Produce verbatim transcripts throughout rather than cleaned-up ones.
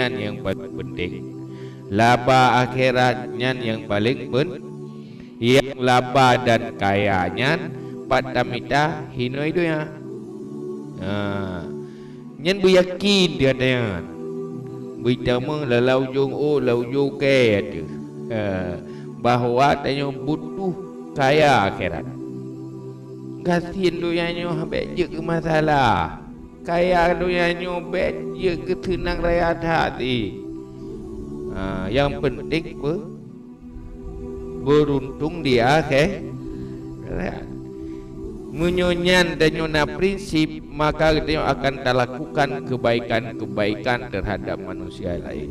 nyan nyang paleng penting. Laba akhirat nyan nyang paleng pen-, nyang laba dan kaya nyan pat tamita hinoe donya. Ha, nyan beuyakin di ateueh nyan. Beutamong lam ujong, oh, lam ujong kée ateueh. Ha, bahwa tanyoe butuh kaya akhirat. Gasien donya nyoe bék jeuet keu masalah. Kaya donya nyoe bék jeuet keu seunang raya that. Ha, nyang penting pe-, beruntung di akhé-, akhirat. Meunyoe nyan tanyoe na prinsip, maka tanyoe akan talakukan kebaikan-kebaikan terhadap manusia laén.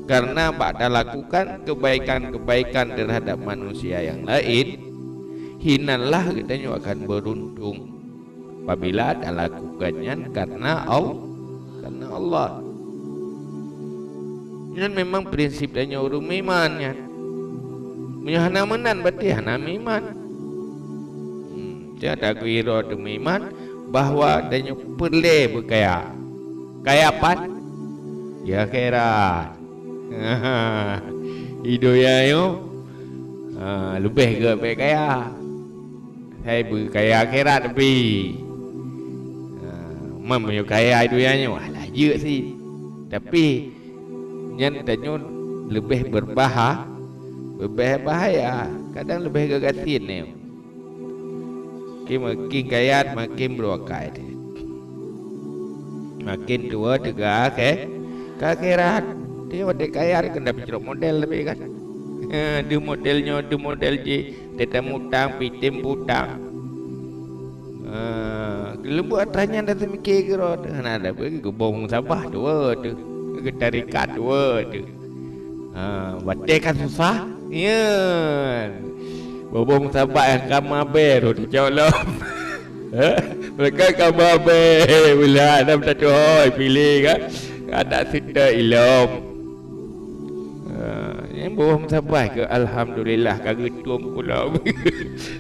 Karena bak talakukan kebaikan-kebaikan terhadap manusia yang lain, hinanlah geutanyoe akan beruntung. Apabila talakukan nyan karena Al-, karena Allah. Nyan memang prinsip tanyoe ureuëng meuiman nyan. Meunyoe hana meunan, berarti hana meuiman. Hmm, nyan takeuiro teu meuiman bahwa tanyoe peureulée beukaya. Kaya pat? Ya, akhirat. Di donya nyoe, ha, leubeh gét bék kaya. Hai beukaya akhirat pih. Ha, man meunyoe kaya donya nyoe, alah jeuet sit. Tapi nyan tanyoe leubeh beurbaha-, leubeh bahaya, kadang leubeh geugasien nyoe. Ki makin kaya, makin beureukai. Makin tuwoe teuga ke, ke akhirat. Dia watée kaya, kena picrok model lebih kan. Di model nyoe, di model jih, tetap utang, pitem utang. Ha, leumbut atra nyan dah teumiké keudroe teuh. Hana ada pun geuboh musabah dua teuh. Geutarikat dua teuh. Ha, watée ka susah, nyan. Boh-boh musabah nyang ka mabée rot teucok lom. Mereka ka mabée, bila ada minta tuhoi, pilih kan. Ada cerita ilom. Ha, nyang boh musabah ke, alhamdulillah, ka geutueng pula.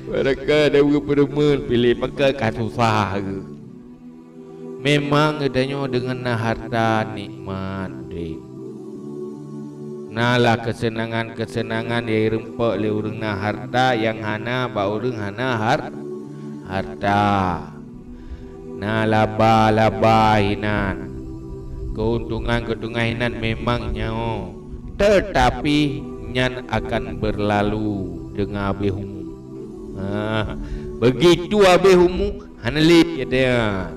Mereka ada geupeureumeun, pilih maka ka susah ke. Memang geutanyoe deungon na harta nikmat udeb. Na lah keuseunangan-keuseunangan nyang jirumpok lé ureuëng na harta nyang hana bak ureuëng hana har-, harta. Na laba-laba hinan. Keuntungan-keuntungan hinan memang nyoe, teutapi nyan akan beurlalu deungon habéh umu. Ha, begitu habéh umu, hana lé, kata nyan.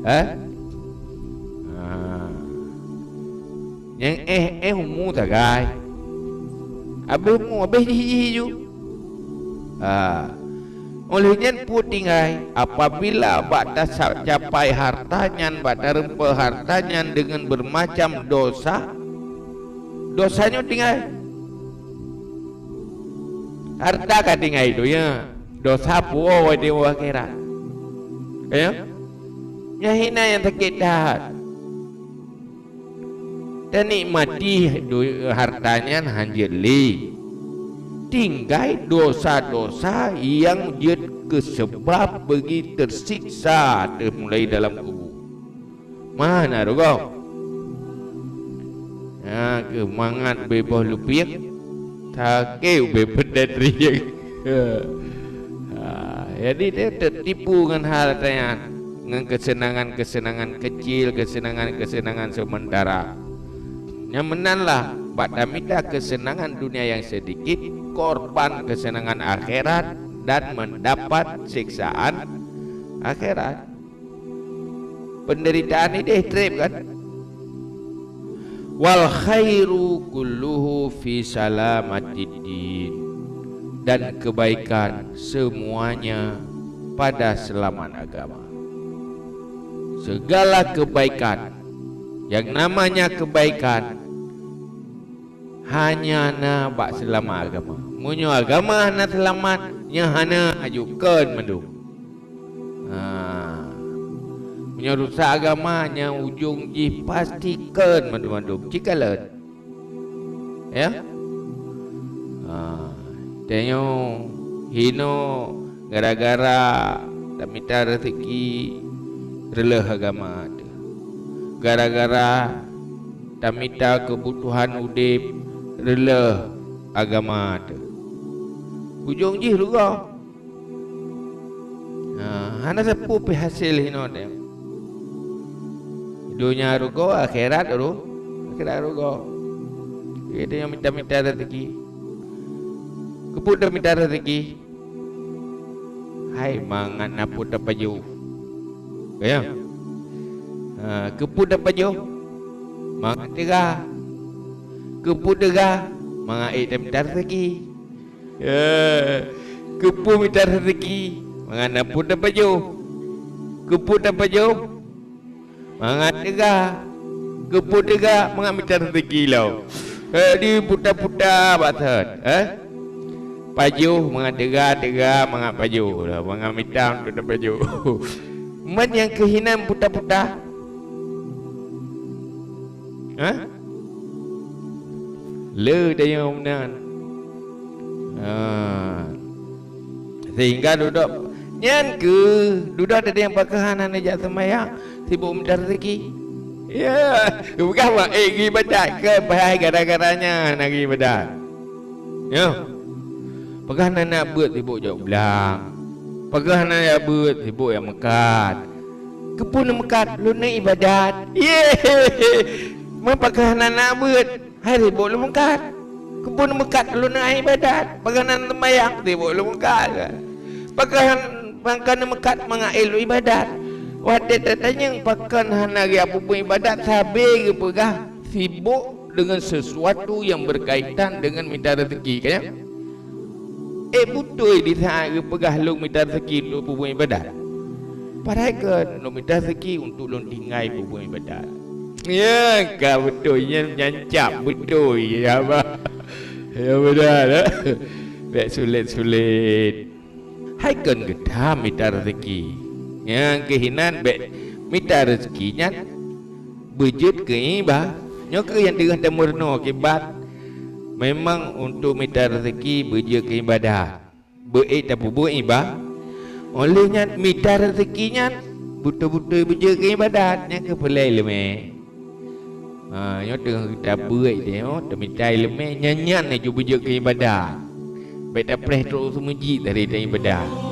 Ha? Ha. Nyang éh-éh umu sagai. Habéh umu, habéh jih-jih ju. Ha. Óh lheueh nyan peue tinggai, apabila bak tasa-, capai harta nyan, bak tarumpok harta nyan deungon beumacam dosa, dosa nyoe tinggai. Harta ka tinggai donya, dosa puwoe di akhirat. Ya? Nyang hina nyang sakét that. Tanikmati do-, harta nyan hanjeuet lé. Tinggai dosa-dosa nyang jeuet keu seubab beugi teusiksa teumulai dalam kubu. Mana rugoe? Na kheueh mangat ubé boh lupiek, sakét ubé peutet riek. Ha, jadi dia tertipu ngon hal nyan, ngon keuseunangan-keuseunangan keucil, keuseunangan-keuseunangan seumeuntara. Nyang meunan lah, bak tamita keuseunangan dunia nyang seudikit, korban keuseunangan akhirat dan meudapat siksaan akhirat. Penderitaan idéh treb kan? Wal khairu kulluhu fi salamatid din. Dan kebaikan semuanya pada selamat agama. Segala kebaikan, yang namanya kebaikan, hanya na bak seulamat agama. Meunyoe agama hana seulamat, nyan hana aju kon mandum. Ha. Meunyoe rusak agama, nyan ujong jih pasti kon mandum-mandum. Cit kalon. Ya? Ha. Tanyoe hinoe gara-gara tamita rezeki reuloh agama teuh. Gara-gara tamita keubutuhan udeb reulôh agama teuh. Ujong jih rugoe. Ha, hana sapeue pih hasé hinoe teuh. Donya rugoe, akhirat ru-, akhirat rugoe. Jadi nyang mita-mita rezeki. Keupeue tamita rezeki? Hai mangat na peue tapajoh. Ka nyan? Ha, keupeue tapajoh? Mangat teuga. Keupeue teuga? Mangat ék tamita rezeki. Ya, keupeue mita rezeki? Mangat na peue tapajoh. Keupeue tapajoh? Mangat teuga. Keupeue teuga? Mangat mita rezeki lom. Eh, diputa-puta bak thot, eh? Pajoh mangat teuga, teuga mangat pajoh lah, mangat mita untuk tapajoh. Man nyang keuh hinan puta-puta? Hah? Le dayong meunan. Ha. Sehingga dudoe nyan keuh, dudoe teudeung pakon hana neujak seumayang, sibok mita rezeki. Ya, bukan mak, eh, geuibadat ke, padahai gara-gara nyan hana geuibadat. Ya. Pakon hana neujak beuet, sibok jak blang. Pakon hana neujak beuet, sibok jak meukat. Keupeue neumeukat? Lôn neuibadat. Ye. Man pakon hana neujak beuet? Hai sibok lôn meukat. Keupeue neumeukat? Lôn neuibadat. Pakon hana neuseumayang? Sibok lôn meukat. Pakon, pakon neumeukat? Mangat ék lôn ibadat. Watée tatanyong pakon hana geupeubeuet ibadat, sabe geupeugah sibok dengan sesuatu yang berkaitan dengan mita rezeki, kan? Eh, beutôi di saat geupeugah lôn mita rezeki untuk peubeuet ibadat. Padahai kan lôn mita rezeki untuk lôn tinggai peubeuet ibadat. Ya, ka beutôi nyan, nyan cap beutôi, ya, bah. Ya, beutôi, dah. Bék sulet-sulet. Hai kon geutam mita rezeki. Nyang keuh hinan bék mita rezeki nyan beujeuet keu iba-, nyoe keuh nyang teungoh tameurunoe kiban. Memang untuk mita rezeki beujeuet keu ibadat. Beuék tapeubeuet iba-, óh lheueh nyan mita rezeki nyan beutôi-beutôi beujeuet keu ibadat, nyang keuh peulai leumé. Ha, nyoe teungoh tabeuet nyoe, tamita ileumé, nyan-nyan laju beujeuet keu ibadat. Bék tapreh trok u meuseujid dari ibadat.